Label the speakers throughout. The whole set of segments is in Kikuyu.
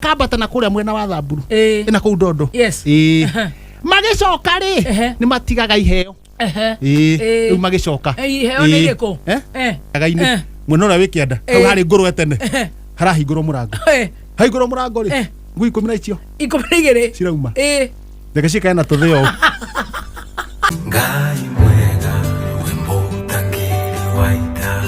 Speaker 1: Kambata na kũrĩa mwena wa Thamburu.
Speaker 2: Ĩĩ.
Speaker 1: Ĩna kũu Ndondo.
Speaker 2: Ĩĩ.
Speaker 1: Magĩcoka rĩ, nĩ matigaga iheo. Ĩĩ. Rĩu magĩcoka.
Speaker 2: Iheo nĩ
Speaker 1: Ĩĩ.
Speaker 2: irĩkũ?
Speaker 1: Eh? Gaga-inĩ. Mwena ũrĩa wĩ kĩanda hau harĩ ngũrwe tene, harahingũrwo mũrango. Hahingũrwo mũrango rĩ, ngui 10 na icio
Speaker 2: 12
Speaker 1: cirauma.
Speaker 2: Ĩĩ.
Speaker 1: Reke ciikare na tũthĩo.
Speaker 3: Ngai mwega, we mũtangĩri wa ita,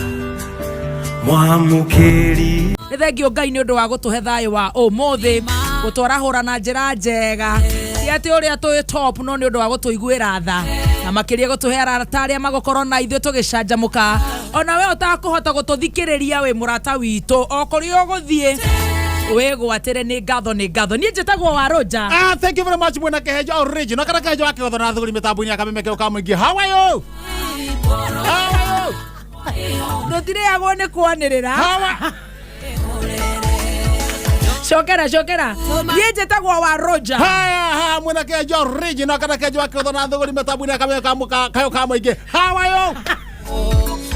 Speaker 3: mwamũkĩri.
Speaker 2: Nĩ thengio Ngai nĩ ũndũ wa gũtũhe thayũ wa ũmũthĩ, gũtwarahũra na njĩra njega, ti atĩ ũrĩa twĩ top, no nĩ ũndũ wa gũtũiguĩra tha, na makĩria gũtũhe arata arĩa magũkorwo na ithuĩ tũgĩcanjamũka. Ona we ũtakũhota gũtũthikĩrĩria, wĩ mũrata witũ, o kũrĩa ũgũthiĩ wĩgwatĩre. Nĩ ngatho, nĩ ngatho. Niĩ njĩtagwo Warũnja.
Speaker 1: Ah, thank you very much, mwena Kehejo original kana Kehejo wa kĩgotho na thũgũri mĩtambo-inĩ ya kameme kĩo ka mũingĩ. How are you? How are you?
Speaker 2: Tũtirĩagwo nĩ kwanĩrĩra.
Speaker 1: How are
Speaker 2: Cokera, cokera. Niĩ njĩtagwo Warũnja.
Speaker 1: Haya, ha mwena Kehejo original kana Kehejo wa kĩgotho na thũgũri mĩtambo-inĩ ya kameme ka kayo ka mũingĩ. How are you?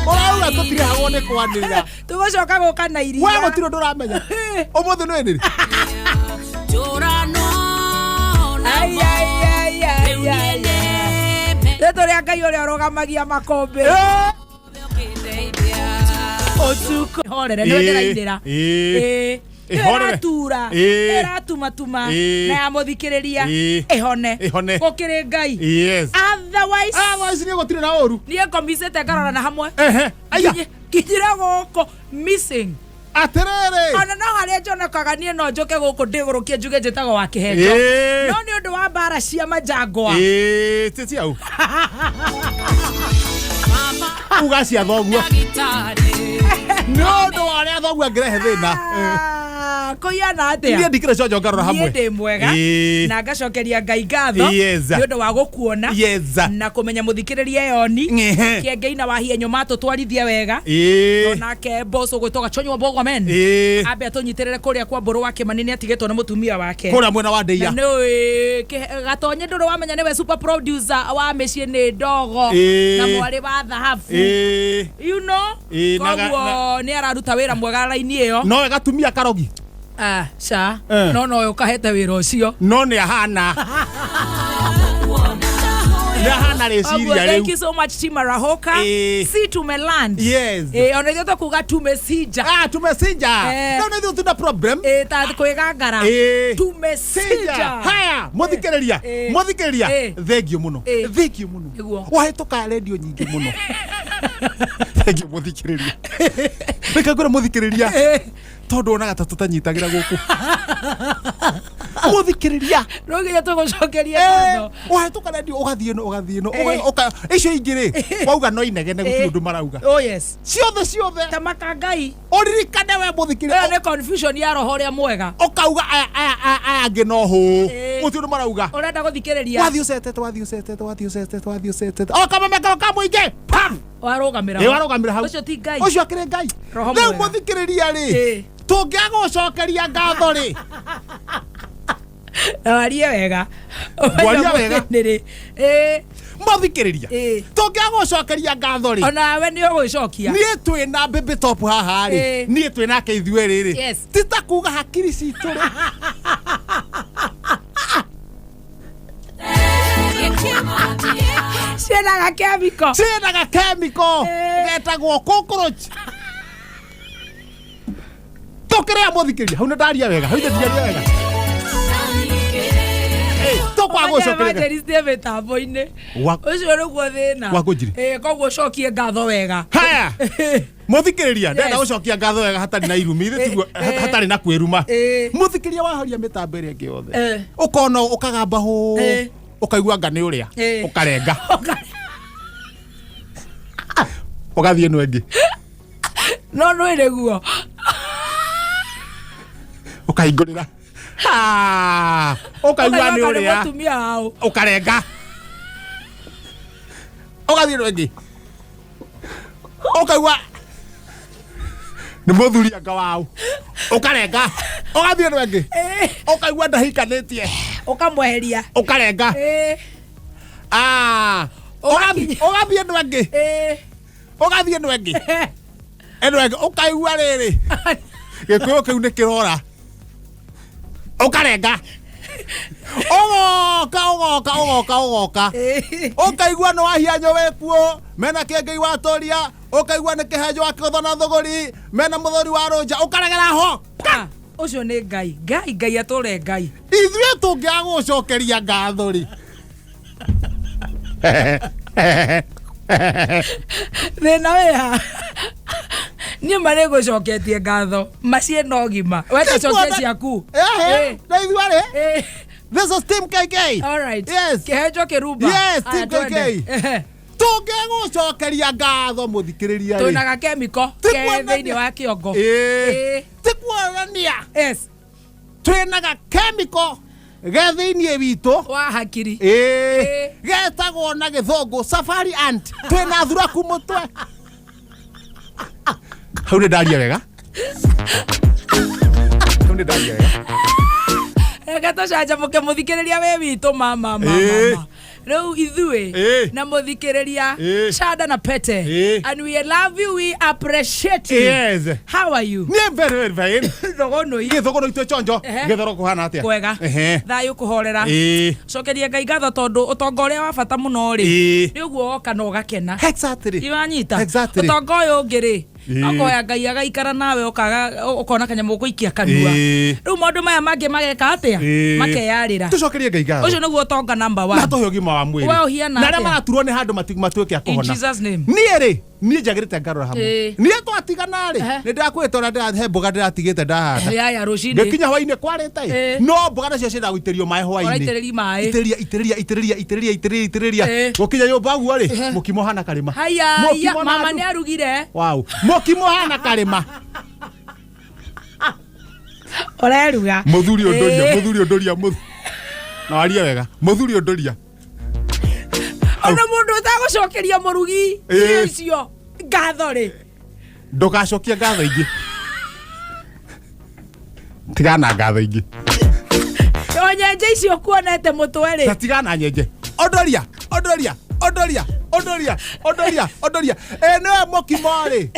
Speaker 1: Ũrauga tũtirĩhagwo nĩ kwanĩrĩra.
Speaker 2: Tũgũcoka gũka na
Speaker 1: We
Speaker 2: iria.
Speaker 1: gũtirĩ ũndũ ũramenya. Ũmũthĩ nĩ nĩrĩ?
Speaker 2: Ai, ai, ai, ai, ai. Rĩtwa rĩa Ngai ũrĩa ũrũgamagia makũmbĩ ũtukũ horere nĩwe ndĩrainĩra.
Speaker 1: Ĩĩ.
Speaker 2: Ĩĩ. Ĩyo
Speaker 1: Ĩhorere.
Speaker 2: ĩratura, ĩratumatuma na ya mũthikĩrĩria
Speaker 1: Ĩhone.
Speaker 2: ĩhone.
Speaker 1: Ĩhone.
Speaker 2: Gũkĩrĩ Ngai. Otherwise
Speaker 1: Otherwise niĩ gũtirĩ na ũru.
Speaker 2: Niĩ ngomicĩte ngarora na hamwe.
Speaker 1: Ehe. Aya.
Speaker 2: Nginyire gũkũ missing.
Speaker 1: Atĩrĩrĩ.
Speaker 2: Ona no harĩa njonekaga, niĩ no njũke gũkũ ndĩgũrũkie njuge njĩtagwo wa Kĩhenjo, no nĩ ũndũ wa mbara cia manjangwa.
Speaker 1: Ĩĩ, ti ciau. Uga cia thoguo. Nĩ ũndũ wa ũrĩa thoguo angĩrehe thĩna.
Speaker 2: Ah, kũiana atĩa?
Speaker 1: Niĩ ndikĩrĩ conjo ngarora hamwe.
Speaker 2: Niĩ ndĩ mwega na ngacokeria Ngai ngatho nĩ ũndũ wa gũkuona na kũmenya mũthikĩrĩria yoni kĩengei na wahienyo matũtwarithie wega. Onake boss ũgwĩtwo Gachonywa Bogwamen ambe atũnyitĩrĩre kũrĩa kwa Mbũrũ wa Kĩmani, nĩ atigĩtwo nĩ mũtumia wake
Speaker 1: Kũrĩa mwena wa
Speaker 2: na
Speaker 1: Ndĩia.
Speaker 2: nĩ Gatonye ndũrĩ wamenya nĩwe super producer wa mĩciĩ nĩ ndogo na mwarĩ wa thahabu. You know.
Speaker 1: Ĩĩ.
Speaker 2: Koguo nĩ araruta wĩra mwega raini ĩyo.
Speaker 1: Nowe gatumia karogi.
Speaker 2: Ah, ca. No nowe ũkahete wĩra ũcio.
Speaker 1: No nĩ ahana. Nĩ ahana
Speaker 2: Koguo,
Speaker 1: rĩciria
Speaker 2: thank
Speaker 1: rĩu.
Speaker 2: you so much, Timarahoka. Si tumeland. Ona ithuĩ tũkuga tumesinja.
Speaker 1: Ah, tumesinja. No nĩ ithuĩ tuna problem.
Speaker 2: Ta kwĩgangara.
Speaker 1: Tumesinja.
Speaker 2: Tumesinja.
Speaker 1: Haya, mũthikĩrĩria. Mũthikĩrĩria. Thengio mũno. Thengio mũno.
Speaker 2: Nĩguo.
Speaker 1: Wahĩtũka redio nyingĩ mũno. Thengio mũthikĩrĩria. Reke ngwĩre mũthikĩrĩria. Tondũ onaga ta tũtanyitagĩra gũkũ. Mũthikĩrĩria.
Speaker 2: No nginya tũgũcokerie ngatho.
Speaker 1: Wahĩtũka redio ũgathiĩ ĩno, ũgathiĩ ĩno. Icio ingĩ rĩ, wauga no inegene, gũtirĩ ũndũ marauga.
Speaker 2: Oh yes.
Speaker 1: Ciothe ciothe.
Speaker 2: Ta makangai.
Speaker 1: Ũririkane we
Speaker 2: Ĩyo
Speaker 1: mũthikĩrĩria.
Speaker 2: nĩ confusion ya roho ũrĩa mwega.
Speaker 1: Ũkauga aya aya aya aya angĩ no hũ. Gũtirĩ ũndũ marauga.
Speaker 2: Ũrenda gũthikĩrĩria.
Speaker 1: Wathiĩ ũcetete, wathiĩ ũcetete, wathiĩ ũcetete, wathiĩ ũcetete, o kameme kau ka mũingĩ pam.
Speaker 2: Warũgamĩra
Speaker 1: Ĩ
Speaker 2: ho.
Speaker 1: warũgamĩra hau.
Speaker 2: Ũcio ti Ngai.
Speaker 1: Ũcio akĩrĩ Ngai.
Speaker 2: Roho
Speaker 1: Rĩu
Speaker 2: mwega.
Speaker 1: mũthikĩrĩria rĩ, tũngĩaga gũcokeria ngatho rĩ,
Speaker 2: Na warie wega.
Speaker 1: Ngwaria wega.
Speaker 2: Nĩrĩ. Ĩĩ.
Speaker 1: Mũthikĩrĩria, tũngĩaga gũcokeria ngatho rĩ,
Speaker 2: Onawe nĩ ũgwĩcokia.
Speaker 1: Niĩ twĩ na baby top haha rĩ, niĩ twĩ nake ithuĩ rĩrĩ, ti ta kuga hakiri citũ rĩ.
Speaker 2: Ciĩna gakemiko.
Speaker 1: Ciĩna gakemiko getagwo cockroach tũkĩrĩa. Mũthikĩrĩria, hau nĩ ndaria wega, hau nĩ ndaria wega. Tũkwaga gũcokeria.
Speaker 2: Evangelist e mĩtambo-inĩ. Ũcio nĩguo thĩna.
Speaker 1: Wa kũnjiri.
Speaker 2: Ĩĩ, koguo cokie ngatho wega.
Speaker 1: Haya, mũthikĩrĩria, ndenda gũcokia ngatho wega hatarĩ na irumi, ithe tiguo hatarĩ na kwĩruma. Mũthikĩrĩria, wahoria mĩtambo ĩrĩa ĩngĩ yothe, ũkona ũkagamba hũ, ũkaigua anga nĩ ũrĩa ũkarenga, ũgathiĩ ĩno ĩngĩ.
Speaker 2: No nĩ nĩguo.
Speaker 1: Ũkahingũrĩra. Ah, ũkaigua nĩ
Speaker 2: Ũkaigua
Speaker 1: ũrĩa
Speaker 2: mũtumia wao.
Speaker 1: Ũkarenga, ũgathiĩ ĩno ĩngĩ, ũkaigua nĩ mũthuri anga wao, ũkarenga, ũgathiĩ ĩno ĩngĩ, ũkaigua ndahikanĩtie.
Speaker 2: Ũkamweheria.
Speaker 1: Ũkarenga. Ah, ũgathiĩ ũgathiĩ ĩno ĩngĩ, ũgathiĩ ĩno ĩngĩ, ĩno ĩngĩ, ũkaigua rĩrĩ gĩkũyũ kĩu nĩ kĩrora. Ũkarenga. Ũgoka ũgoka ũgoka ũgoka. Ũkaigua nĩ wahianyo wĩ kuo mena kĩengei watũria ũkaigua nĩ kĩhenjo wakĩgũthwo na thũgũri mena mũthuri wa rũnja ũkaregera ho.
Speaker 2: Ah, ũcio nĩ Ngai. Ngai Ngai atũre Ngai.
Speaker 1: Ithuĩ tũngĩaga gũgũcokeria ngatho rĩ.
Speaker 2: Thĩna wĩ ha? Niĩ ma nĩ ngũcoketie ngatho. Ma ciĩna ũgima. We ta cokia ciaku.
Speaker 1: Ehe,
Speaker 2: Eh.
Speaker 1: na ithuĩ rĩ.
Speaker 2: Eh.
Speaker 1: This is Team KK.
Speaker 2: All right.
Speaker 1: Yes.
Speaker 2: Kĩhenjo kĩrumba.
Speaker 1: Yes,
Speaker 2: Aya,
Speaker 1: Team
Speaker 2: twende.
Speaker 1: KK.
Speaker 2: Ehe.
Speaker 1: Tũngĩgũcokeria ngatho mũthikĩrĩria rĩ.
Speaker 2: Twĩna gakemiko
Speaker 1: Ti
Speaker 2: ke
Speaker 1: kuonania-
Speaker 2: thĩinĩ wa kĩongo.
Speaker 1: Ĩĩ.
Speaker 2: Ĩĩ.
Speaker 1: Ti kuonania
Speaker 2: Yes.
Speaker 1: twĩna gakemiko ge thĩinĩ witũ.
Speaker 2: Wa hakiri.
Speaker 1: Ĩĩ.
Speaker 2: Ĩĩ.
Speaker 1: Getagwo na gĩthũngũ safari ant. Twĩna thuraku mũtwe. Hau nĩ ndaria wega. Hau nĩ ndaria wega.
Speaker 2: Reke tũcanjamũke mũthikĩrĩria wĩ witũ mama mama
Speaker 1: Ĩĩ.
Speaker 2: mama. Rĩu ithuĩ
Speaker 1: Ĩĩ.
Speaker 2: na mũthikĩrĩria
Speaker 1: Ĩĩ.
Speaker 2: Shada na Pete
Speaker 1: Ĩĩ.
Speaker 2: and we love you, we appreciate you.
Speaker 1: Yes.
Speaker 2: How are you?
Speaker 1: Niĩ very very fine.
Speaker 2: Thogonoi.
Speaker 1: Gĩthũgũno itũ chonjo.
Speaker 2: Ehe.
Speaker 1: Gĩthoro kũhana atĩa?
Speaker 2: Kwega.
Speaker 1: Ehe.
Speaker 2: Thayũ kũhorera.
Speaker 1: Ĩĩ.
Speaker 2: Cokeria Ngai ngatho tondũ ũtonga ũrĩa wa bata mũno rĩ
Speaker 1: Ĩĩ.
Speaker 2: nĩ ũguo woka na ũgakena.
Speaker 1: Exactly.
Speaker 2: Iwanyita.
Speaker 1: Exactly.
Speaker 2: Ũtonga ũyũ ũngĩ rĩ
Speaker 1: Ĩĩ.
Speaker 2: no kũhoya Ngai agaikara nawe ũkaga ũkona kanyamũ gũikia kanua.
Speaker 1: Ĩĩ.
Speaker 2: Rĩu maũndũ maya mangĩ mageka atĩa?
Speaker 1: Ĩĩ.
Speaker 2: Makeyarĩra.
Speaker 1: Tũcokerie Ngai ngatho.
Speaker 2: Ũcio nĩguo ũtonga number one.
Speaker 1: Na tũhe ũgima wa mwĩrĩ.
Speaker 2: We ũhiana
Speaker 1: Na arĩa
Speaker 2: atĩa?
Speaker 1: maraturwo nĩ handũ matuĩke a
Speaker 2: In
Speaker 1: kũhona.
Speaker 2: Jesus name.
Speaker 1: Niĩ rĩ, niĩ njagĩrĩte ngarora hamwe.
Speaker 2: Ĩĩ.
Speaker 1: Niĩ twatigana rĩ,
Speaker 2: Ehe.
Speaker 1: nĩ ndĩrakwĩte ũrĩa he mboga ndĩratigĩte ndahanda.
Speaker 2: Yaya rũcinĩ.
Speaker 1: Ngĩkinya hwainĩ kwarĩte ĩ,
Speaker 2: Ĩĩ.
Speaker 1: no mboga nacio ciendaga gũitĩrĩrio maĩ hwainĩ.
Speaker 2: Ũraitĩrĩria maĩ.
Speaker 1: Itĩrĩria, itĩrĩria, itĩrĩria, itĩrĩria, itĩrĩria, itĩrĩria.
Speaker 2: Ĩĩ.
Speaker 1: Gũkinya nyũmba ũguo rĩ, mũkimo hana karĩma.
Speaker 2: Haya, ya,
Speaker 1: Mũkimo na
Speaker 2: mama
Speaker 1: ndu-
Speaker 2: nĩ arugire.
Speaker 1: Wow. Mũkimo hana karĩma.
Speaker 2: Ũreruga.
Speaker 1: Mũthuri ũndũria,
Speaker 2: Ĩĩ.
Speaker 1: mũthuri ũndũria, Na warie wega. Mũthuri ũndũria.
Speaker 2: Ona mũndũ ũtagũcokeria mũrugi
Speaker 1: Ĩĩ.
Speaker 2: irio icio ngatho rĩ.
Speaker 1: Ndũgacokie ngatho ingĩ. Tigana ngatho ingĩ.
Speaker 2: O nyenje icio kuonete mũtwe rĩ.
Speaker 1: Ta tigana nyenje. Ũndũria, ũndũria, ũndũria, ũndũria, ũndũria, ũndũria. Ĩ nĩwe mũkimo rĩ.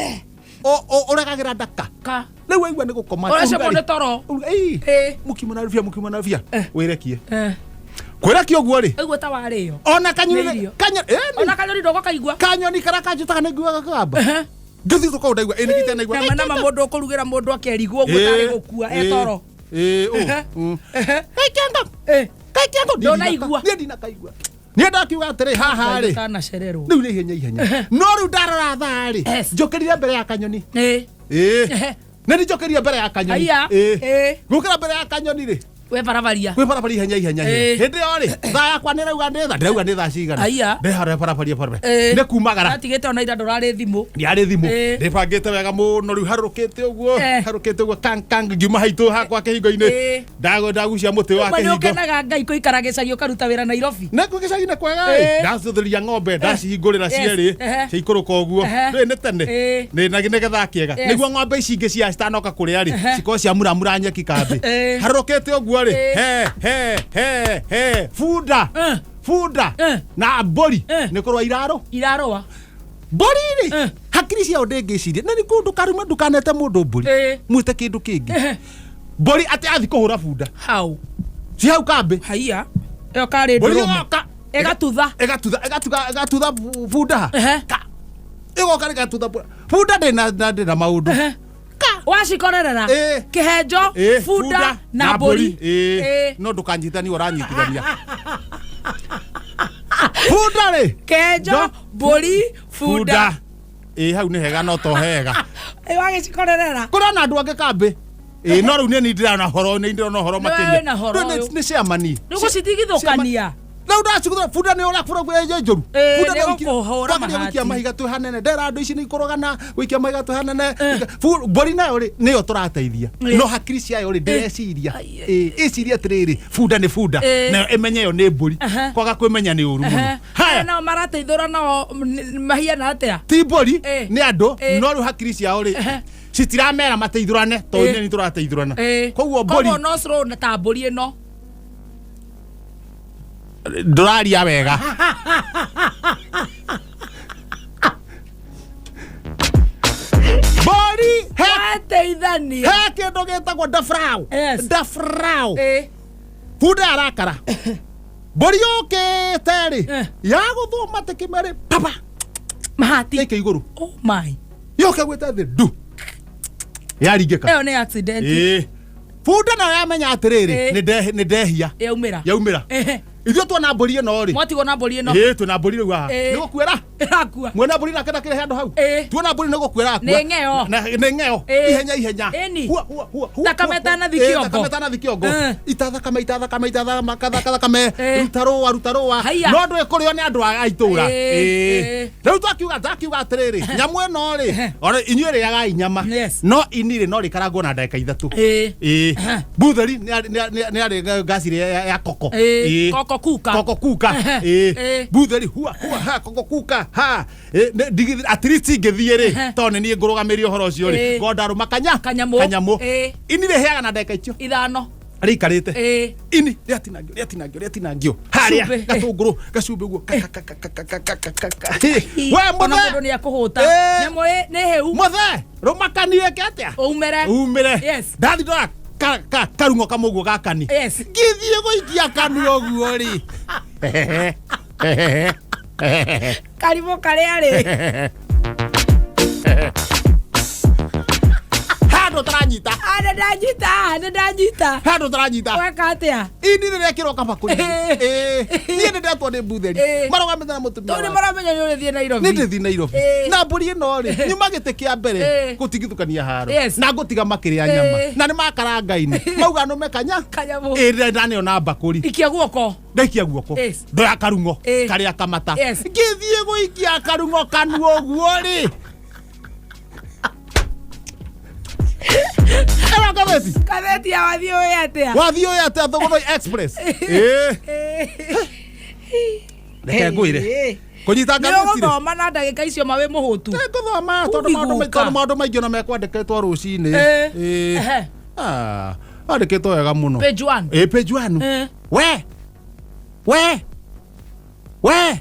Speaker 1: Ũregagĩra ndaka.
Speaker 2: Ka.
Speaker 1: Rĩu waigua nĩ gũkoma.
Speaker 2: Ũracemwo nĩ toro.
Speaker 1: Ĩĩ.
Speaker 2: Ĩĩ.
Speaker 1: Mũkimo na rubia, mũkimo na rubia. Wĩrekie.
Speaker 2: Eh.
Speaker 1: Kwĩrekia ũguo rĩ.
Speaker 2: Ũguo ta warĩo.
Speaker 1: Ona
Speaker 2: Nĩ
Speaker 1: kanyoni
Speaker 2: irio.
Speaker 1: kanyoni ĩĩ,
Speaker 2: Ona kanyoni ndũgũkaigua.
Speaker 1: kanyoni karĩa kanjũtaga nĩ nguaga kagamba. Ngĩthiĩ thoko ndaigua ĩ nĩgĩte ndaigua.
Speaker 2: Nama nama mũndũ ũkũrugĩra mũndũ akerigwo ũguo tarĩ gũkua etoro.
Speaker 1: Ĩĩ, ũ.
Speaker 2: Ehe.
Speaker 1: Mm.
Speaker 2: Ehe.
Speaker 1: Kaikiango.
Speaker 2: Eh.
Speaker 1: Kaikiango.
Speaker 2: Ndũnaigua.
Speaker 1: Niĩ ndinakaigua. Niĩ ndakiuga atĩrĩ haha rĩ.
Speaker 2: Ndũkanacererwo.
Speaker 1: Rĩu nĩ ihenya ihenya. No rĩu ndarora thaa rĩ.
Speaker 2: Yes.
Speaker 1: Njũkĩrire mbere ya kanyoni.
Speaker 2: Ĩĩ.
Speaker 1: Ĩĩ.
Speaker 2: Ehe.
Speaker 1: Nĩ njũkĩrire mbere ya kanyoni.
Speaker 2: Aya.
Speaker 1: Ĩĩ.
Speaker 2: Ĩĩ.
Speaker 1: Gũkĩra mbere ya kanyoni rĩ.
Speaker 2: We barabaria.
Speaker 1: Kwĩ barabara ihenya ihenya.
Speaker 2: Ĩĩ.
Speaker 1: Hĩndĩ ĩyo rĩ, thaa yakwa nĩ ĩrauga nĩ thaa, ndĩrauga nĩ thaa cigana.
Speaker 2: Aya.
Speaker 1: Ndĩharĩa barabara barabara.
Speaker 2: Ĩĩ.
Speaker 1: Nĩ kumagara.
Speaker 2: Atigĩte ona ira ndũrarĩ thimũ.
Speaker 1: Ndiarĩ thimũ.
Speaker 2: Ĩĩ.
Speaker 1: Ndĩbangĩte wega mũno rĩu harũrũkĩte ũguo.
Speaker 2: Eh.
Speaker 1: Harũrũkĩte ũguo kang kang ngiuma haitũ hakwa kĩhingo-inĩ.
Speaker 2: Ĩĩ.
Speaker 1: Ndago ndagucia mũtĩ wa
Speaker 2: Ũmwe nĩ
Speaker 1: kĩhingo.
Speaker 2: ũkenaga Ngai kũikara gĩcagi ũkaruta wĩra Nairobi.
Speaker 1: Na kũ gĩcagi-inĩ kwega
Speaker 2: Ĩĩ.
Speaker 1: ĩ. Ndacũthĩria ng'ombe ndacihingũrĩra
Speaker 2: Yes.
Speaker 1: cierĩ.
Speaker 2: Ehe.
Speaker 1: Ciaikũrũka ũguo.
Speaker 2: Ehe.
Speaker 1: Rĩrĩ nĩ tene.
Speaker 2: Ĩĩ.
Speaker 1: Nĩ na nĩ gĩthaa kĩega.
Speaker 2: Yes.
Speaker 1: Nĩguo ng'ombe ici ingĩ cia citanoka kũrĩa rĩ.
Speaker 2: Ehe.
Speaker 1: Cikorwo ciamuramura nyeki kambĩ.
Speaker 2: Ĩĩ.
Speaker 1: Harũrũkĩte ũguo rĩ.
Speaker 2: Ĩĩ.
Speaker 1: He he he he bunda.
Speaker 2: Eh.
Speaker 1: Bunda.
Speaker 2: Eh.
Speaker 1: Na mbũri.
Speaker 2: Eh.
Speaker 1: Nĩ kũrũa irarũ.
Speaker 2: Irarũa.
Speaker 1: Mbũri rĩ.
Speaker 2: Eh.
Speaker 1: Hakiri ciao ndĩngĩciria. Na nĩ kũndũ ndũkarume ndũkanete mũndũ mbũri.
Speaker 2: Ĩĩ.
Speaker 1: Mwĩte kĩndũ kĩngĩ.
Speaker 2: Ehe.
Speaker 1: Mbũri atĩ athi kũhũra bunda.
Speaker 2: Hau.
Speaker 1: Ci hau kambĩ.
Speaker 2: Haiya. Ĩyo karĩ
Speaker 1: Mbũri
Speaker 2: ndũrũme.
Speaker 1: ĩgoka.
Speaker 2: Ĩgatutha.
Speaker 1: Ĩgatutha ĩgatutha ĩgatutha bunda ha.
Speaker 2: Ehe.
Speaker 1: Ka. Ĩgoka ĩgatutha bunda. Bunda ndĩ na ndĩ na maũndũ.
Speaker 2: Ehe.
Speaker 1: Ka.
Speaker 2: Wacikorerera.
Speaker 1: Ĩĩ.
Speaker 2: Kĩhenjo,
Speaker 1: Ĩĩ,
Speaker 2: bunda na mbũri.
Speaker 1: Ĩĩ.
Speaker 2: Ĩĩ.
Speaker 1: No ndũkanyitithanie ũranyitithania. Bunda rĩ.
Speaker 2: Kĩhenjo,
Speaker 1: Jo.
Speaker 2: mbũri, bunda.
Speaker 1: Ĩĩ hau nĩ hega no to hega.
Speaker 2: Ĩ wagĩcikorerera.
Speaker 1: Kũrĩ ona andũ angĩ kambĩ. Ĩĩ no rĩu nĩ ndĩrona horo nĩ ndĩrona horo
Speaker 2: Nĩ
Speaker 1: makĩria.
Speaker 2: wĩna horo
Speaker 1: Rĩu
Speaker 2: ũyũ.
Speaker 1: Nĩ ciamani.
Speaker 2: Nĩ gũcitigithũkania.
Speaker 1: Rĩu ndacigũthũra bunda nĩ ũra bunda nĩ njũru.
Speaker 2: Ĩĩ,
Speaker 1: Bunda
Speaker 2: nĩ
Speaker 1: nĩ ũikia-
Speaker 2: gũkũhũra
Speaker 1: twagĩrĩire gũikia
Speaker 2: mahati.
Speaker 1: mahiga twĩ hanene. Ndera andũ ici nĩ ikũrogana gũikia mahiga twĩ hanene. Mbũri nayo rĩ nĩyo tũrateithia.
Speaker 2: Ĩĩ.
Speaker 1: No hakiri ciayo rĩ ndĩreciria.
Speaker 2: Ai, ai,
Speaker 1: Ĩĩ, ĩcirie atĩrĩrĩ bunda nĩ bunda.
Speaker 2: Ĩĩ.
Speaker 1: Nayo ĩmenye ĩyo nĩ mbũri.
Speaker 2: Aha.
Speaker 1: Kwaga kwĩmenya nĩ ũru mũno.
Speaker 2: Ehe.
Speaker 1: Haya.
Speaker 2: Aya nao marateithũra nao mahiana atĩa?
Speaker 1: Ti mbũri
Speaker 2: Ĩĩ.
Speaker 1: nĩ andũ
Speaker 2: Ĩĩ.
Speaker 1: no rĩu hakiri ciao rĩ
Speaker 2: Ehe.
Speaker 1: citiramera mateithũrane tondũ
Speaker 2: Ĩĩ.
Speaker 1: nĩ tũrateithũrana.
Speaker 2: Ĩĩ.
Speaker 1: Koguo mbũri
Speaker 2: Koguo no slow na ta mbũri ĩno.
Speaker 1: ndũraria wega. Mbũri He
Speaker 2: Wateithania.
Speaker 1: He kindu gitagwo ndafrau.
Speaker 2: Yes.
Speaker 1: Ndafrau.
Speaker 2: Ĩ.
Speaker 1: Bunda arakara mbũri yũkĩte rĩ yagũthwo matĩkĩ merĩ papa
Speaker 2: Mahati.
Speaker 1: ĩke igũrũ.
Speaker 2: Oh my.
Speaker 1: Yoke gwĩte thĩ ndu yaringĩka.
Speaker 2: Ĩyo nĩ accident.
Speaker 1: Ĩĩ. Bunda nayo yamenya atĩrĩrĩ, nĩ ndehia.
Speaker 2: Yaumĩra.
Speaker 1: Yaumĩra. Ithuĩ tuona mbũri ĩno rĩ,
Speaker 2: Mwatigwo na mbũri ĩno.
Speaker 1: ĩĩ, twĩna mbũri rĩu haha.
Speaker 2: Ĩĩ.
Speaker 1: Nĩ gũkuĩra.
Speaker 2: Ĩrakua.
Speaker 1: Mwena mbũri nake ndakĩrĩ handũ hau.
Speaker 2: Ĩĩ.
Speaker 1: Tuona mbũri nĩ gũkuĩra akua.
Speaker 2: Nĩ ng'eo.
Speaker 1: Nĩ ng'eo.
Speaker 2: Ĩĩ.
Speaker 1: Ihenya ihenya.
Speaker 2: Ĩni.
Speaker 1: Hua, hua, hua, hua,
Speaker 2: Thakame
Speaker 1: hua.
Speaker 2: ĩtanathi
Speaker 1: Ĩĩ,
Speaker 2: kĩongo.
Speaker 1: thakame ĩtanathi kĩongo.
Speaker 2: Eh.
Speaker 1: Ita thakame, ita thakame, ita thakame, thakame.
Speaker 2: Ĩĩ.
Speaker 1: Ruta rũa, ruta rũa.
Speaker 2: Haiya.
Speaker 1: No ndũĩ kũrĩo nĩ andũ a itũra.
Speaker 2: Ĩĩ,
Speaker 1: Ĩĩ.
Speaker 2: ĩĩ.
Speaker 1: Rĩu twakiuga ndakiuga atĩrĩrĩ, nyamũ ĩno rĩ, ona inyuĩ rĩagai nyama.
Speaker 2: Yes.
Speaker 1: No ini rĩ no rĩkarangwo na ndagĩka 3.
Speaker 2: Ĩĩ.
Speaker 1: Ĩĩ. Butheri nĩ arĩ ngaci ya koko.
Speaker 2: Ĩĩ.
Speaker 1: Ĩĩ.
Speaker 2: Koko kuka.
Speaker 1: Koko kuka.
Speaker 2: Ehe.
Speaker 1: Ĩĩ.
Speaker 2: Ĩĩ.
Speaker 1: Butheri hua hua ha koko kuka ha. Ĩ, at least ingĩthiĩ rĩ, tondũ nĩ niĩ ngũrũgamĩria ũhoro ũcio rĩ,
Speaker 2: Ĩĩ.
Speaker 1: ngondarũma kanya
Speaker 2: Kanyamũ.
Speaker 1: Kanyamũ.
Speaker 2: Ĩĩ.
Speaker 1: Ini rĩhĩaga na ndagĩka icio
Speaker 2: 5.
Speaker 1: rĩikarĩte.
Speaker 2: Ĩĩ.
Speaker 1: Ini rĩatinangio, rĩatinangio, rĩatinangio harĩa
Speaker 2: Cumbĩ.
Speaker 1: gatũngũrũ gacumbĩ ũguo ka- ka- ka- ka- ka- ka- ka- ka- ka- ka. Ĩ, we
Speaker 2: Ona
Speaker 1: mũthe
Speaker 2: mũndũ nĩ akũhũta.
Speaker 1: Ĩĩ.
Speaker 2: Nyamũ nĩ hĩu.
Speaker 1: Mũthe rũmakanie ke atĩa
Speaker 2: Umere.
Speaker 1: umĩre.
Speaker 2: Yes.
Speaker 1: Ndathi ndora karung'o kamwe ũguo gakani.
Speaker 2: Yes.
Speaker 1: Ngĩthiĩ gũikia kanua ũguo rĩ.
Speaker 2: Karimũ karĩa rĩ.
Speaker 1: Handũ ũtaranyita.
Speaker 2: Ah, nĩ ndanyita, nĩ ndanyita.
Speaker 1: Handũ ũtaranyita.
Speaker 2: Weka atĩa?
Speaker 1: Ini rĩrekĩrwo kabakũri.
Speaker 2: Ĩĩ.
Speaker 1: Niĩ nĩ ndetwo nĩ butheri
Speaker 2: Ĩĩ.
Speaker 1: marũgamĩte na mũtumia
Speaker 2: Tondũ nĩ
Speaker 1: wakwa.
Speaker 2: maramenya nĩ ũrĩthiĩ Nairobi.
Speaker 1: Nĩ ndĩthiĩ Nairobi.
Speaker 2: Ĩĩ.
Speaker 1: Na mbũri ĩno rĩ, nyuma gĩtĩ kĩa mbere
Speaker 2: Ĩĩ.
Speaker 1: gũtigithũkania haro
Speaker 2: Yes.
Speaker 1: na ngũtiga makĩrĩa nyama
Speaker 2: Ĩĩ.
Speaker 1: na nĩ makaranga-inĩ mauga nũme kanya.
Speaker 2: Kanyamũ.
Speaker 1: Ĩĩ, ndaneo na mbakũri.
Speaker 2: Ikia guoko.
Speaker 1: Ndaikia guoko.
Speaker 2: Yes.
Speaker 1: Ndoya karung'o
Speaker 2: Ĩĩ.
Speaker 1: karĩa kamata.
Speaker 2: Yes.
Speaker 1: Ngĩthiĩ gũikia karung'o kanua ũguo rĩ, ĩno ngathĩti.
Speaker 2: Ngathĩti ya wathiĩ ũĩ atĩa?
Speaker 1: Wathiĩ ũyũ atĩa Thũgũrũi Express. Ĩĩ. Reke ngwĩre
Speaker 2: Ĩĩ.
Speaker 1: kũnyita
Speaker 2: Nĩ
Speaker 1: ngathĩti rĩ,
Speaker 2: ũgũthoma na ndagĩka icio ma wĩ mũhũtu.
Speaker 1: Ngũthoma tondũ maũndũ
Speaker 2: Ũgiguka.
Speaker 1: tondũ maũndũ maingĩ ona mekwandĩkĩtwo rũcinĩ.
Speaker 2: Ĩĩ.
Speaker 1: Ĩĩ.
Speaker 2: Ehe.
Speaker 1: Ah, andĩkĩtwo wega mũno.
Speaker 2: Page 1.
Speaker 1: Ĩĩ, page 1.
Speaker 2: Ĩĩ.
Speaker 1: We we we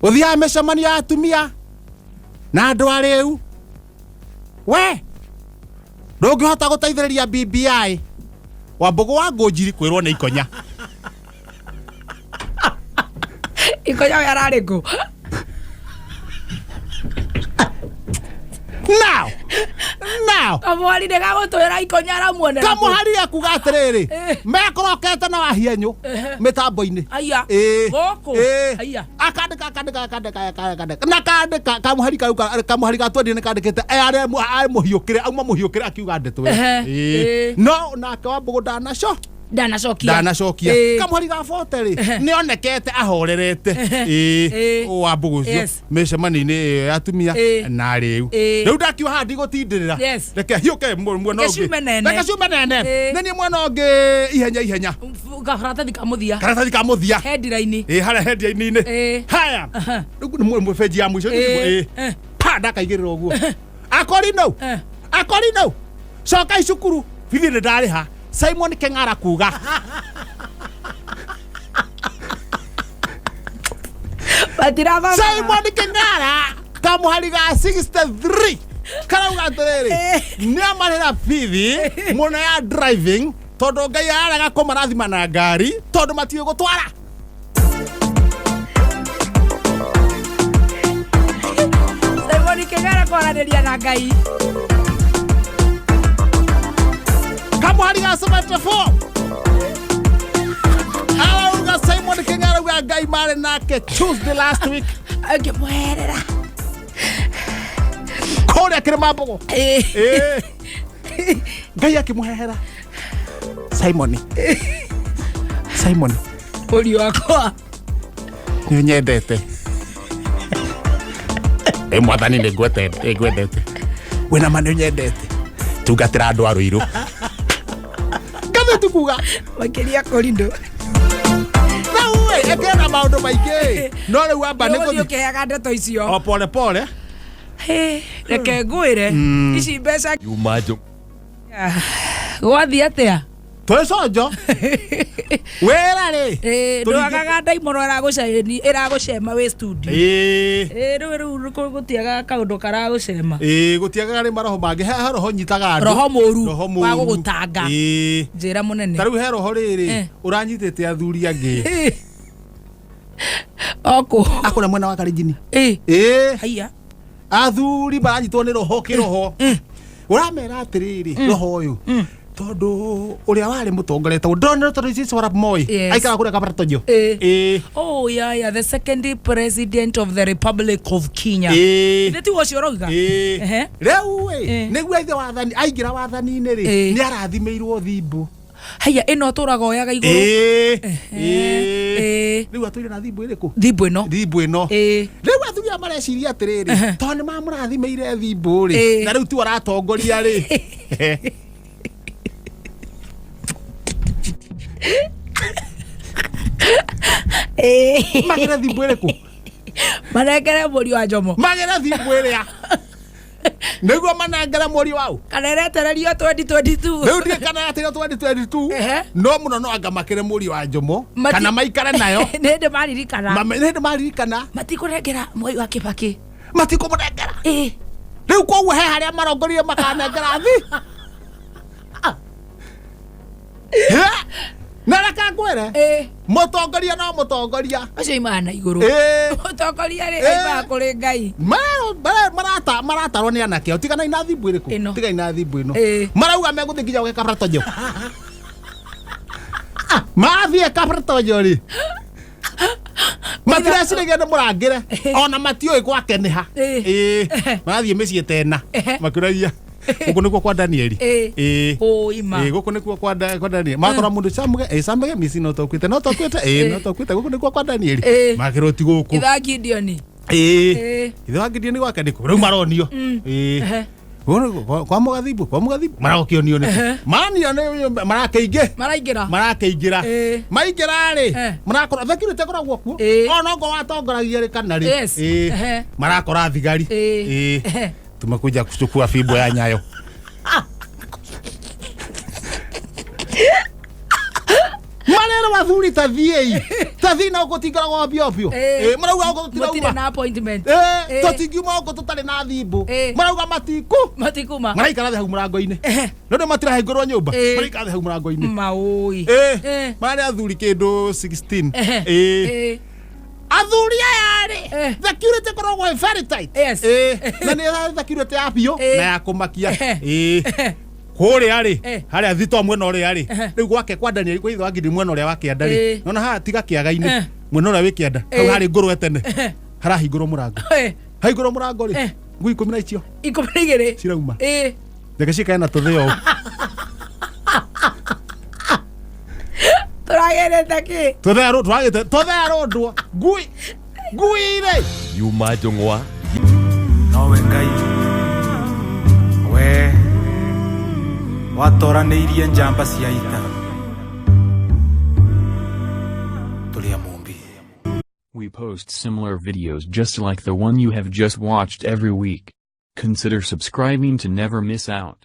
Speaker 1: ũthiaga mĩcemanio ya atumia na andũ arĩu, we ndũngĩhota gũteithĩrĩria BBI. Wambũgũ wa Ngũnjiri kwĩrwo nĩ ikonya.
Speaker 2: Ikonya we ararĩ kũ?
Speaker 1: Now now.
Speaker 2: Kamwari nĩ gagũtwĩra ikonya aramuonera kũ?
Speaker 1: Kamũhari akuga atĩrĩrĩ,
Speaker 2: Eh.
Speaker 1: mekũrokete na wahianyũ mĩtambo-inĩ.
Speaker 2: Aya.
Speaker 1: Ĩĩ.
Speaker 2: Gũkũ.
Speaker 1: Ĩĩ.
Speaker 2: Aya.
Speaker 1: Akandĩka akandĩka akandĩka akandĩka na kandĩka kamũhari kau kamũhari ga 20 nĩ kandĩkĩte arĩa mũhiũkĩre auma mũhiũkĩre akiuga ndeto ĩyo.
Speaker 2: Ehe.
Speaker 1: Ĩĩ.
Speaker 2: Ĩĩ.
Speaker 1: No nake Wambũgũ ndanaco
Speaker 2: Ndanacokia.
Speaker 1: Ndanacokia.
Speaker 2: Ĩĩ.
Speaker 1: Kamũhari ga 40 rĩ, nĩ onekete ahorerete.
Speaker 2: Ĩĩ.
Speaker 1: Ĩĩ, Wambũgũ ũcio
Speaker 2: Yes.
Speaker 1: mĩcemanio-inĩ ĩyo ya atumia
Speaker 2: Ĩĩ.
Speaker 1: na rĩu
Speaker 2: Ĩĩ.
Speaker 1: rĩu ndakiuga haha ndigũtindĩrĩra.
Speaker 2: Yes.
Speaker 1: Reke hiũke mwena
Speaker 2: Reke
Speaker 1: ũngĩ.
Speaker 2: ciume nene.
Speaker 1: Reke ciume nene.
Speaker 2: Ĩĩ.
Speaker 1: Nĩ niĩ mwena ũngĩ ihenya ihenya.
Speaker 2: Karatathi ka mũthia.
Speaker 1: Karatathi ka mũthia.
Speaker 2: Headline.
Speaker 1: Ĩ, harĩa headline-inĩ.
Speaker 2: Ĩĩ.
Speaker 1: Haya.
Speaker 2: Aha.
Speaker 1: Rĩu nĩ benji ya mũico.
Speaker 2: Ĩĩ.
Speaker 1: Ĩ.
Speaker 2: Eh.
Speaker 1: Pa ndakaigĩrĩra ũguo akorino.
Speaker 2: Eh.
Speaker 1: Akorino cokai cukuru, bithi nĩ ndarĩha, Simon Keng'ara kuga.
Speaker 2: Matirathoma.
Speaker 1: Simon Keng'ara kamũhari ga 63 karauga atĩrĩrĩ, nĩ amarĩra bithi mũno ya driving tondũ Ngai ararega kũmarathima na ngari tondũ matiũĩ gũtwara.
Speaker 2: Simon Keng'ara kwaranĩria na Ngai.
Speaker 1: Kamũhari ga 74 arauga Simon Keng'ara auga Ngai marĩ nake Tuesday last week
Speaker 2: Akĩmweherera.
Speaker 1: Kũrĩa kĩrĩma mbũgũ.
Speaker 2: Ĩĩ.
Speaker 1: Ĩĩ. Ngai akĩmũhehera Simon, Simon.
Speaker 2: Mũriũ wakwa.
Speaker 1: Nĩ nyendete. Ĩ mwathani, nĩ ngwendete. Wĩna ma nĩ nyendete. Tungatĩra andũ a Rũirũ. Ngathĩti kuga.
Speaker 2: Makĩria kũrindũ.
Speaker 1: Rĩu ĩ ĩkĩrĩ maũndũ maingĩ no rĩu amba nĩ
Speaker 2: Nĩ ũgũthiĩ
Speaker 1: gũthiĩ
Speaker 2: ũkĩheaga ndeto icio.
Speaker 1: O pole pole.
Speaker 2: Hĩ, reke ngwĩre ici mbeca
Speaker 3: Yuma
Speaker 2: gwathiĩ atĩa?
Speaker 1: Twĩconjo wĩra rĩ.
Speaker 2: Eh,
Speaker 1: Tũringĩ-
Speaker 2: ndwagaga ndaimono ĩragũcema wĩ studio.
Speaker 1: Ĩĩ.
Speaker 2: Eh, rĩu rĩu gũtiagaga kaũndũ karagũcema.
Speaker 1: Ĩĩ, gũtiagaga rĩ maroho mangĩ, he roho nyitaga andũ.
Speaker 2: Roho mũru
Speaker 1: Roho
Speaker 2: wa
Speaker 1: mũru.
Speaker 2: gũgũtanga.
Speaker 1: Ĩĩ.
Speaker 2: Njĩra mũnene.
Speaker 1: Ta rĩu he roho rĩrĩ
Speaker 2: Eh.
Speaker 1: ũranyitĩte athuri angĩ.
Speaker 2: Eh. Okũ.
Speaker 1: Akũrĩa mwena wa Karenjini.
Speaker 2: Eh.
Speaker 1: Ĩĩ.
Speaker 2: Haiya.
Speaker 1: Athuri maranyitwo nĩ roho kĩroho ũramera atĩrĩrĩ, roho ũyũ tondũ ũrĩa warĩ mũtongoria etagwo Donald Toroitich arap Moi.
Speaker 2: Yes.
Speaker 1: Aikara kũrĩa Kabartonjo.
Speaker 2: Eh.
Speaker 1: Ĩĩ.
Speaker 2: Oh yeah, the second president of the Republic of Kenya.
Speaker 1: Ĩĩ.
Speaker 2: Ithe ti ũcio ũrauga?
Speaker 1: Ĩĩ.
Speaker 2: Ehe.
Speaker 1: Rĩu ĩ
Speaker 2: Eh.
Speaker 1: nĩguo ithe wathani aingĩra wathani-inĩ rĩ,
Speaker 2: Eh.
Speaker 1: nĩ arathimĩirwo thimbu.
Speaker 2: Haiya, ĩno tũraga oyaga igũrũ.
Speaker 1: Ĩĩ.
Speaker 2: Ĩĩ.
Speaker 1: Ĩĩ. Rĩu atũire na thimbu ĩrĩkũ?
Speaker 2: Thimbu ĩno.
Speaker 1: Thimbu ĩno.
Speaker 2: Ĩĩ.
Speaker 1: Rĩu athuri aya mareciria atĩrĩrĩ, tondũ nĩ mamũrathimĩire thimbu rĩ,
Speaker 2: Ĩĩ.
Speaker 1: na rĩu tiwe aratongoria rĩ,
Speaker 2: Ĩĩ.
Speaker 1: magĩre thimbu ĩrĩkũ?
Speaker 2: Manengere mũriũ wa Njomo.
Speaker 1: Magĩre thimbu ĩrĩa nĩguo manengere mũriũ wau.
Speaker 2: Kana ĩretererio 2022.
Speaker 1: Rĩu ndiĩ kana yatĩrio 2022.
Speaker 2: Ehe.
Speaker 1: No mũno no anga makĩre mũriũ wa Njomo kana maikare nayo.
Speaker 2: Nĩ hĩndĩ maririkana.
Speaker 1: Nĩ hĩndĩ maririkana.
Speaker 2: Matikũnengera Mwai wa Kĩbakĩ.
Speaker 1: Matikũmũnengera.
Speaker 2: Ĩĩ.
Speaker 1: Rĩu koguo he harĩa marongorire makanengera thi. He? Na reke ngwĩre,
Speaker 2: Ĩĩ.
Speaker 1: mũtongoria no mũtongoria.
Speaker 2: Acio imaga na igũrũ.
Speaker 1: Ĩĩ.
Speaker 2: Mũtongoria rĩ
Speaker 1: Ĩĩ.
Speaker 2: aimaga kũrĩ Ngai.
Speaker 1: Maratarwo nĩ anake ao, tiganai na thimbu ĩrĩkũ?
Speaker 2: Ĩno.
Speaker 1: Tigai na thimbu ĩno.
Speaker 2: Ĩĩ.
Speaker 1: Marauga megũthiĩ nginya gwĩ Kabartonjo. Mathiĩ Kabartonjo rĩ, matireciragia nĩ mũrangĩre, ona matiũĩ gwake nĩ ha.
Speaker 2: Ĩĩ.
Speaker 1: Ĩĩ. Marathiĩ mĩciĩ tena
Speaker 2: Ehe.
Speaker 1: makĩũragia gũkũ nĩkuo kwa Danieli.
Speaker 2: Ĩĩ.
Speaker 1: Ĩĩ.
Speaker 2: Ũima.
Speaker 1: Ĩĩ, gũkũ nĩkuo kwa Danieli. Makora mũndũ camuge ĩ camuge misi no tũkuĩte, no tũkuĩte, ĩĩ, no tũkuĩte, gũkũ nĩkuo kwa Danieli.
Speaker 2: Ĩĩ.
Speaker 1: Makĩrwo ti gũkũ.
Speaker 2: Itha Gideoni.
Speaker 1: Ĩĩ.
Speaker 2: Ĩĩ.
Speaker 1: Ithe wa Gideoni gwake nĩkũ rĩu maronio? Ĩĩ.
Speaker 2: Ehe.
Speaker 1: Gũkũ kwa mũgathimbu, kwa mũgathimbu marokĩonio nĩkũ manio nĩ marakĩingĩ.
Speaker 2: Maraingĩra.
Speaker 1: Marakĩingĩra.
Speaker 2: Ĩĩ.
Speaker 1: Maingĩra rĩ,
Speaker 2: Eh.
Speaker 1: marakora security ĩkoragwo kuo.
Speaker 2: Ĩĩ.
Speaker 1: Ona ngo watongoragia rĩ kana rĩ.
Speaker 2: Yes.
Speaker 1: Ĩĩ.
Speaker 2: Ehe.
Speaker 1: Marakora thigari.
Speaker 2: Ĩĩ.
Speaker 1: Ĩĩ.
Speaker 2: Ehe.
Speaker 1: Tumekuja kuchukua fimbo ya Nyayo. Marero athuri, tathiĩi, tathiĩ na gũkũ tingoragwo biobio.
Speaker 2: Ĩĩ.
Speaker 1: Marauga gũkũ
Speaker 2: Mũtirĩ
Speaker 1: tũtirauma.
Speaker 2: na appointment.
Speaker 1: Ĩĩ,
Speaker 2: Ĩĩ.
Speaker 1: tũtingiuma gũkũ tũtarĩ na thimbu.
Speaker 2: Ĩĩ.
Speaker 1: Marauga matiku
Speaker 2: Matikuma.
Speaker 1: maraikara thĩ hau mũrango-inĩ.
Speaker 2: Ehe.
Speaker 1: No nĩ matirahingũrwo nyũmba.
Speaker 2: Ĩĩ.
Speaker 1: Maraikara thĩ hau mũrango-inĩ.
Speaker 2: Maũi.
Speaker 1: Ĩĩ.
Speaker 2: Ĩĩ.
Speaker 1: Mararĩ athuri kĩndũ 16.
Speaker 2: Ehe.
Speaker 1: Ĩĩ.
Speaker 2: Ĩĩ.
Speaker 1: Athuri aya rĩ,
Speaker 2: Eh.
Speaker 1: security ĩkoragwo ĩ very tight.
Speaker 2: Yes.
Speaker 1: Ĩĩ. Na nĩ security ya biũ
Speaker 2: Ĩĩ.
Speaker 1: na ya kũmakia.
Speaker 2: Ehe.
Speaker 1: Ĩĩ.
Speaker 2: Ehe.
Speaker 1: Kũrĩa rĩ,
Speaker 2: Eh.
Speaker 1: harĩa thito mwena ũrĩa rĩ,
Speaker 2: Ehe.
Speaker 1: rĩu gwake kwa Daniel, kwa ithe wa Gideon, mwena ũrĩa wa kĩanda rĩ,
Speaker 2: Ĩĩ.
Speaker 1: nona haha tiga kĩaga-inĩ,
Speaker 2: Eh.
Speaker 1: mwena ũrĩa wĩ kĩanda hau
Speaker 2: Ĩĩ.
Speaker 1: harĩ ngũrwe tene,
Speaker 2: Ehe.
Speaker 1: harahingũrwo mũrango.
Speaker 2: Ĩĩ.
Speaker 1: Hahingũrwo mũrango rĩ,
Speaker 2: Eh.
Speaker 1: ngui 10 na icio
Speaker 2: 12.
Speaker 1: cirauma.
Speaker 2: Ĩĩ.
Speaker 1: Reke ciikae na tũthĩo ũũ.
Speaker 2: Tũragĩrĩte kĩ?
Speaker 1: Tũthĩa twagĩte tũthĩa rũndwo ngui ngui rĩ.
Speaker 4: Yuma Njũng'wa.
Speaker 3: Nowe Ngai we watoranĩirie njamba cia ita tũrĩ a Mũmbi.
Speaker 5: We post similar videos just like the one you have just watched every week. Consider subscribing to never miss out.